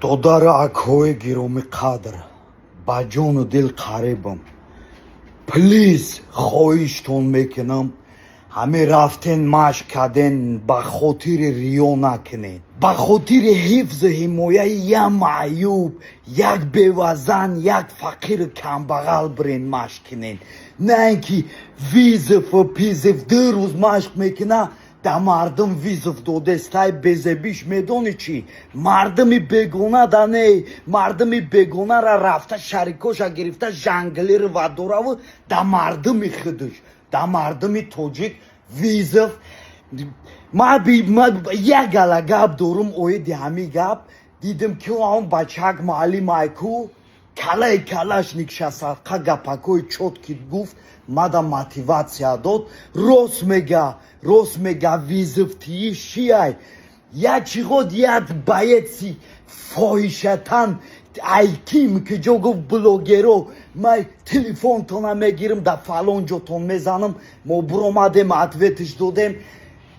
Додару акҳои гиромиқадр, ба ҷону дил қарибам. Плиз, хоҳиштон мекунам, ҳаме рафтен, машқ карден, ба хотири риё накунед, ба хотири ҳифзу ҳимояи як маъюб, як бевазан, як фақиру камбағал бирен, машқ кунед, на ин ки вызову пизов. 2 рӯз машқ мекуна, да мардум вызов додестай. Безебиш медони чӣ? Мардуми бегона да не, мардуми бегонара рафта, шарикоша гирифта, жонглировать дораву да мардуми худаш, да мардуми тоҷик вызов. Ма як гала гап дорум оиди ҳамин гап. Дидим, ки он бачак муаллим айку калаи калашник шасадқа гапакои чёткий гуфт, мада мотивация дод. Рост мега, рост мега. Вызов тии шиай? Як чиғод, як боеци фоҳишатан айким ки ҷо гуфт: «Блогеро, ман телефонтона мегирам, да фалон ҷотон мезанам». Мо буромадем, ответиш додем.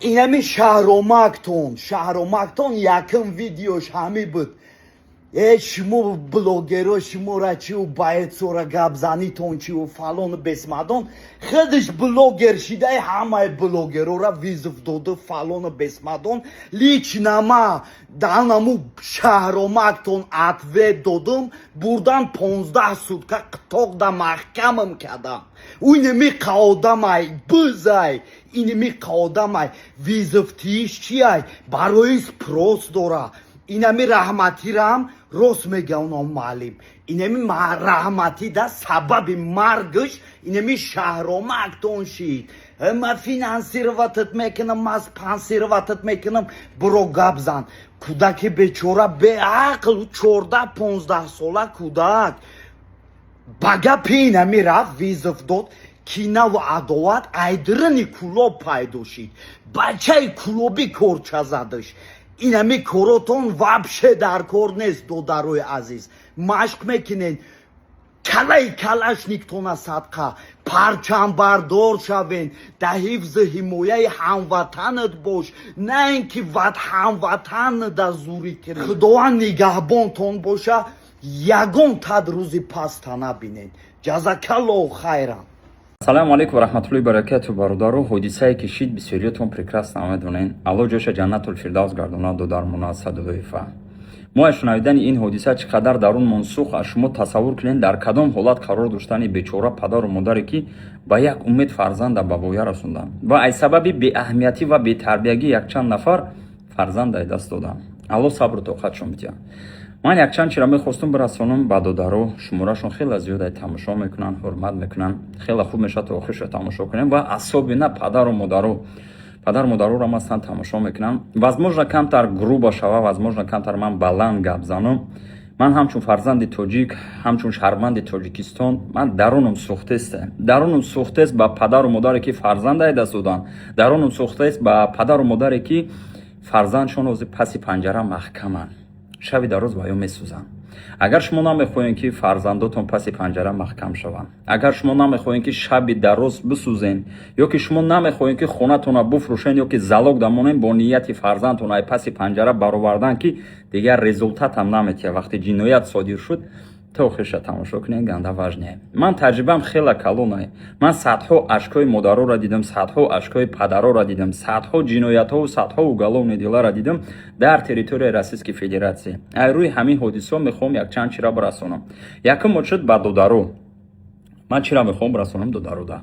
Инами Шаҳромактон, Шаҳромактон якм видеош ҳами буд. Э, шумо блогеро, шумора чиу, боецора гапзанитон чиу, фалону бесмадон. Худаш блогер шидаи, ҳамаи блогерора вызов доду, фалону бесмадон. Лично ма данаму Шаҳромактон ответ додум, бурдан, 15 сутка қитоқда маҳкамам кардам. Ӯ инами одамай бизай, инами одамай. Вызов тииш чиай? Барои спрос дора. Инами раҳматирам рост мега, оно муаллим. Инами раҳматида сабаби маргаш инами Шаҳромактон шид. Ма финансироватат мекунам, ма спонсироватат мекунам, биро гап зан. Кӯдаки бечора, беақл, 14-15 сола кӯдак ба гапи инами рафт, вызов дод. Кинаву адоват айдирини Кӯлоб пайдо шид. Бачаи кӯлобӣ корча задаш. Инами коротон вообще дар кор нест. Додарои азиз, машқ мекунед, калаи калашниктона садқа, парчамбардор шавен, дар ҳифзи ҳимояи ҳамватанат бош, на ин ки ват ҳамватанада зурӣ кунӣ. Худованд нигаҳбонтон боша, ягон тад рӯзи паста набинед. Ҷазакаллоҳу хайран. Ассалому алайкум ва раҳматуллоҳи баракату, бародару. Ҳодисае ки шид, бисёриятон прекрасно медонед. Аллоҳ ҷоша ҷаннатул фирдавс гардонад додармона Садулоева. Мо аз шунавидани ин ҳодиса чӣ қадар дарунмон сӯхт, аз шумо тасаввур кунед, дар кадом ҳолат қарор доштани бечора падару модаре, ки ба як умед фарзанда ба воя расонданд ва аз сабаби беаҳамиятӣ ва бетарбиягӣ якчанд нафар фарзанда даст доданд. Аллоҳ сабру тоқатшон бидиҳад. Ман якчанд чиро мехостум бирасонам ба додаро. Шуморашон хеле зиёда, тамошо мекунанд, ҳурмат мекунанд. Хеле хуб мешавад, то охиршо тамошо кунем. Ва асобина падару модаро, падару модароро ҳастан, тамошо мекунам. Возможно, камтар грубо шава, возможно, камтар ман баланд гап занам. Ман ҳамчун фарзанди тоҷик, ҳамчун шаҳрванди Тоҷикистон, ман дарунам сӯхтест, дарунам сӯхтест ба падару модаре, ки фарзанда даст доданд. Дарунам сӯхтест ба падару модаре, ки фарзандшон ҳозир паси панҷара маҳкаманд, шаби дароз ба ё месӯзанд. Агар шумо намехоҳем, ки фарзандотон паси панҷара маҳкам шаванд, агар шумо намехоҳем, ки шаби дароз бисӯзен, ё ки шумо намехоҳем, ки хонатонро буфрӯшен, ё ки залог дамонем бо нияти фарзандтон ай паси панҷара баровардан, ки дигар результатам наметиҳад вақте ҷиноят содир шуд, то охирша тамошо кунед, ганда важнее. Ман таҷрибаам хела калонае. Ман садҳо ашкҳои модароро дидам, садҳо ашкҳои падароро дидам, садҳо ҷиноятҳову садҳо уголовные делара дидам дар территорияи Российской Федерация. Ай рӯи ҳамин ҳодисаҳо мехоҳам якчанд чира бирасонам. Якум очуд ба додаро. Ман чира мехоҳам бирасонам додарода?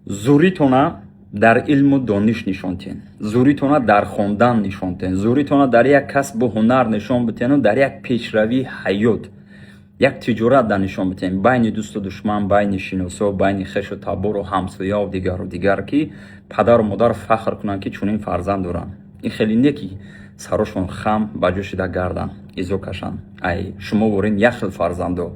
Зуритона дар илму дониш нишон тиҳен, зуритона дар хондан нишон тиҳен, зуритона дар як касбу ҳунар нишон битиҳену дар як пешравии ҳаёт, як тиҷорат дар нишон битиҳем байни дӯсту душман, байни шиносо, байни хешу табору ҳамсояву дигару дигар, ки падару модар фахр кунанд, ки чунин фарзанд доранд. Ин хеле не, ки сарошон хам ба ҷо шида гардан, изо кашанд. Ай шумо ворин як хел фарзандо.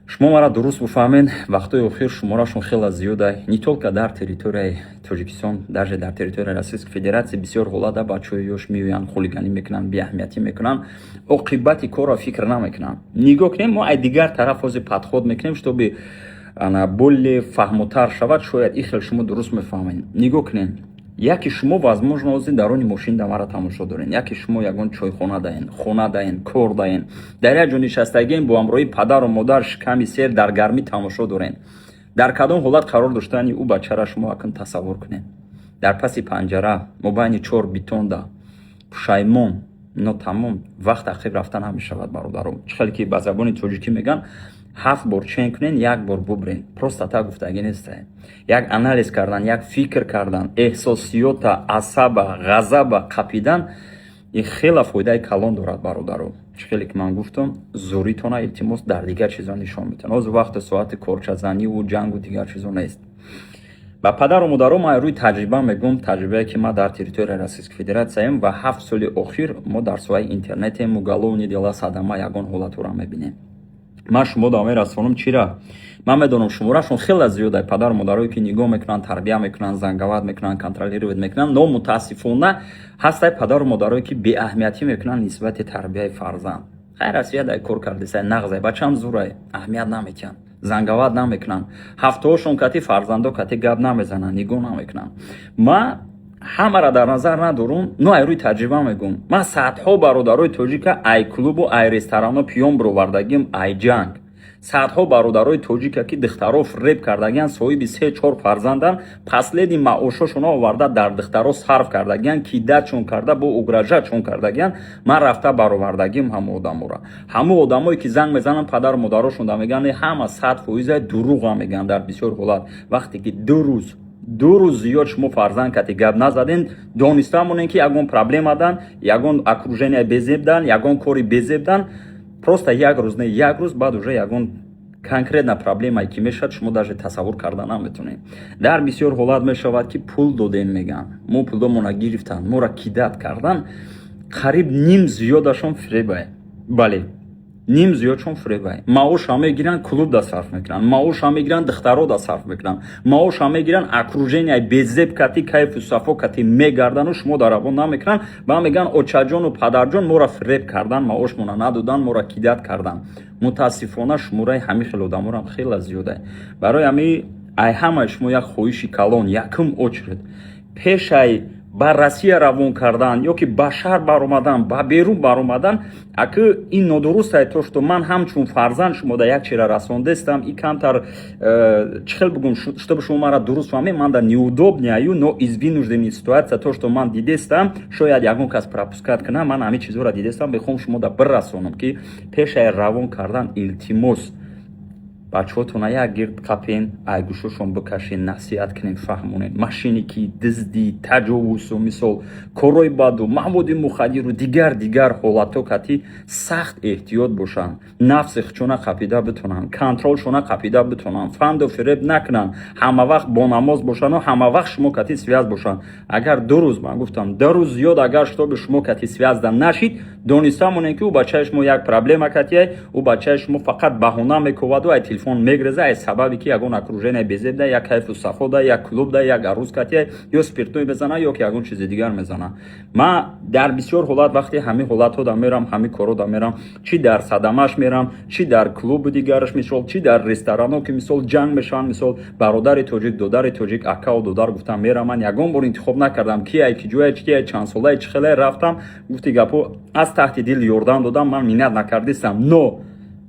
Шумо мара дуруст буфаҳмед. Вақтҳои охир шуморашон хеле зиёда, не только дар территорияи Тоҷикистон, даже дар территорияи Российской Федерация бисёр ҳолата бачаҳои ёш меоянд, хулиганӣ мекунанд, беаҳамиятӣ мекунанд, оқибати корро фикр намекунанд. Нигоҳ кунем, мо ай дигар тараф ҳозир подход мекунем, чтобы ана более фаҳмотар шавад. Шояд ин хел шумо дуруст мефаҳмед. Нигоҳ кунем. Яке шумо, возможно, ҳозир дарони мошин да мара тамошо дорен, яке шумо ягон чойхона даен, хона даен, кор даен, дар як ҷо нишастагиен бо ҳамроҳии падару модар, шиками сер, дар гармӣ тамошо дорен. Дар кадом ҳолат қарор доштани ӯ бачара шумо акн тасаввур кунед: дар паси панҷара, мобайни чор бетонда, пушаймон, нотамом. Вақт ақиб рафта намешавад, бародаро. Чӣ хеле ки ба забони тоҷикӣ мегӯянд, ҳафт бор чен кунен, як бор бубрен. Просто так гуфтагӣ нестае. Як анализ кардан, як фикр кардан, эҳсосиёта, асаба, ғазаба қапидан, ин хела фоидаи калон дорад, бародаро. Чӣ хеле ки ман гуфтам, зӯритона, илтимос, дар дигар чизо нишон метиҳанд. Ҳозир вақти соати корчазаниву ҷангу дигар чизо нест. Ба падару модаро ман рӯи таҷриба мегӯм, таҷрибае ки ман дар территорияи Российской Федерацияем ва 7 соли охир мо дар соҳаи интернетем, уголовный дела, садама, ягон ҳолатҳоро мебинем. Ман шумо да мерасонам. Чира ман медонам, шуморашон хеле зиёда, падару модарое ки нигоҳ мекунанд, тарбия мекунанд, занговать мекунанд, контролировать мекунанд. Но мутаассифона ҳастай падару модарое ки беаҳамиятӣ мекунанд нисбати тарбияи фарзанд. Хайр, Россия дай кор кардисай, нағзай, бачам зурай, аҳамият наметиҳанд, занговать намекунанд, ҳафтаҳошон кати фарзандо кати гап намезананд, нигоҳ намекунанд. Ма ҳамаро дар назар надорум, но ай рӯи таҷриба мегӯм. Ман садҳо бародарои тоҷика ай клубу ай ресторано пиён бировардагим, ай ҷанг. Садҳо бародарои тоҷика ки духтаро фиреб кардагиан, соҳиби се чор фарзандан, последний маошошона оварда дар духтаро сарф кардагиан, кидать-шон карда, бо угрожать-шон кардагиан. Ман рафта баровардагим ҳамо одаморо. Ҳамо одамое ки занг мезананд, падару модарошон да мегӯянд, ҳама 100%-а дурӯға мегӯянд. Дар бисёр ҳолат, вақте ки 2 рӯз, 2 рӯз зиёд шумо фарзанд кати гап назаден, дониста монем, ки ягон проблема дан, ягон окружение безеб дан, ягон кори безеб дан. Просто як рӯз не, як рӯз баъд уже ягон конкретно проблемае ки мешавад, шумо даже тасаввур карда наметонед. Дар бисёр ҳолат мешавад, ки пул додем мегӯянд, мо пулдомона гирифтанд, моро кидать кардан. Қариб ним зиёдашон фиребае. Бале, ним зиёдшон фиребае. Маоша мегиранд, клуб да сарф мекунанд, маоша мегиранд, духтаро да сарф мекунанд, маоша мегиранд, окружения безеб кати кайфу сафо кати мегардану шумо дар равон намекунанд. Ба мегӯянд: «Очаҷону падарҷон, моро фиреб кардан, маошмона надодан, моро кидать кардан». Мутаассифона, шумораи ҳамин хел одаморам хеле зиёда. Барои ҳами ай ҳамаи шумо як хоҳиши калон: якум очередь, пешай ба Россия равон кардан ё ки ба шаҳр баромадан, ба берун баромадан, аки ин нодурустае, то что ман ҳамчун фарзанд шумо да як чира расондестам, и камтар чӣ хел бигӯм, чтобы шумо мара дуруст фаҳмед, ман да неудобный ю, но из вынужденной ситуация, то что ман дидестам, шояд ягон кас пропускать кунам. Ман ҳамин чизҳоро дидестам, мехоҳам шумо да бирасонам, ки пешаи равон кардан, илтимос, бачаҳотона як гирд қапен, айгӯшошон бикашен, насиҳат кунен, фаҳмонен. Мошенникӣ, диздӣ, таҷовузу, мисол, корҳои баду, маводи мухаддиру дигар дигар ҳолатҳо кати сахт эҳтиёт бошанд, нафси худшона қапида битонанд, контролшона қапида битонанд, фанду фиреб накунанд, ҳама вақт бо намоз бошанду ҳама вақт шумо кати связь бошанд. Агар 2 рӯз, ман гуфтам, 2 рӯз зиёд агар чтобы шумо кати связь да нашид, дониста монед, ки ӯ бачаи шумо як проблема катияй. Ӯ бачаи шумо фақат баҳона мековаду ай телефон мегреза, ай сабаби ки ягон окружение безеб да, як кайфу сафо да, як клуб да, як арӯз катияй, ё спиртной мезана, ё ки ягон чизи дигар мезана. Ман дар бисёр ҳолат, вақте ҳамин ҳолатҳо да мерам, ҳамин корҳо да мерам, чӣ дар садамаш мерам, чӣ дар клубу дигараш, мисол, чӣ дар ресторано, ки, мисол, ҷанг мешаванд, мисол, бародари тоҷик, додари тоҷик, акаву додар гуфтам мерам. Ман ягон бор интихоб накардам, ки ай, ки ҷоя, ки ай, чандсолае, чӣ хеле рафтам, гуфти гапо, аз таҳти дил ёрдам додам. Ман миннат накардистам, но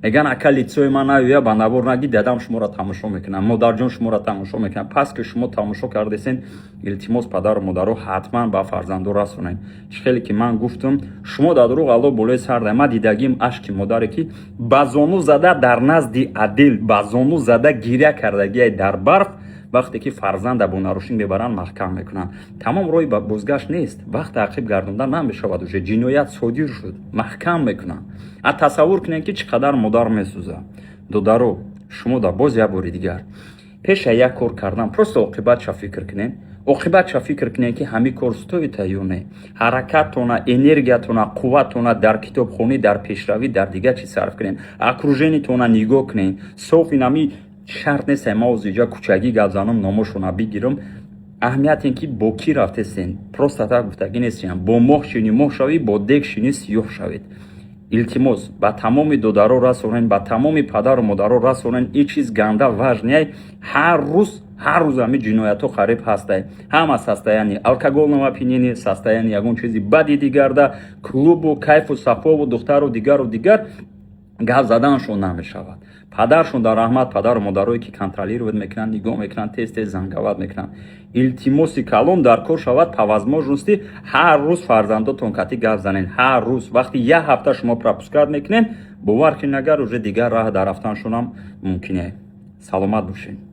меган: «Ака, лицо и ман наёя, ба навор наги, дадам шуморо тамошо мекунам, модарҷон шуморо тамошо мекунам». Пас ки шумо тамошо кардесен, илтимос, падару модаро, ҳатман ба фарзандо расонед. Чӣ хеле ки ман гуфтам, шумо дар дурӯғ, Алло болои сар дай. Ман дидагим ашки модаре, ки ба зону зада дар назди адил, ба зону зада гиря кардагиай дар барф, вақте ки фарзанда бо нарушение мебаранд, маҳкам мекунанд. Тамом, роҳи ба бозгашт нест, вақт ақиб гардонда намешавад, уже ҷиноят содир шуд, маҳкам мекунанд. А тасаввур кунед, ки чӣ қадар модар месӯзад. Додаро, шумо да боз як бори дигар, пеша як кор кардан, просто оқибатша фикр кунед, оқибатша фикр кунед, ки ҳамин кор стоит а ё не. Ҳаракаттона, энергиятона, қувваттона дар китобхонӣ, дар пешравӣ, дар дигар чиз сарф кунед. Окружение тона нигоҳ кунед. Соф инами шарт нест, ма ҳозир иҷа кӯчагӣ гап занам, номошона бигирам. Аҳамият ин ки бо кӣ рафтесен. Просто так гуфтагӣ нестиям: бо моҳ шинӣ, моҳ шавӣ, бо дег шинӣ, сиёҳ шавед. Илтимос, ба тамоми додаро расонен, ба тамоми падару модаро расонен, ин чиз ганда важный ай. Ҳар рӯз, ҳар рӯз ҳами ҷиноятҳо қариб ҳастай, ҳама состояние алкогольного опьянения, состояние ягон чизи бади дигарда, клубу кайфу сафову духтару дигару дигар гап заданашон намешавад. Падаршон дар раҳмат, падару модарое ки контролировать мекунанд, нигоҳ мекунанд, тез тез занговать мекунанд. Илтимоси калон, дар кор шавад, по возможности ҳар рӯз фарзандотон кати гап занен. Ҳар рӯз. Вақти як ҳафта шумо пропускать мекунен, бовар кунед, агар уже дигар раҳ дар рафтаншонам мумкине. Саломат бошед.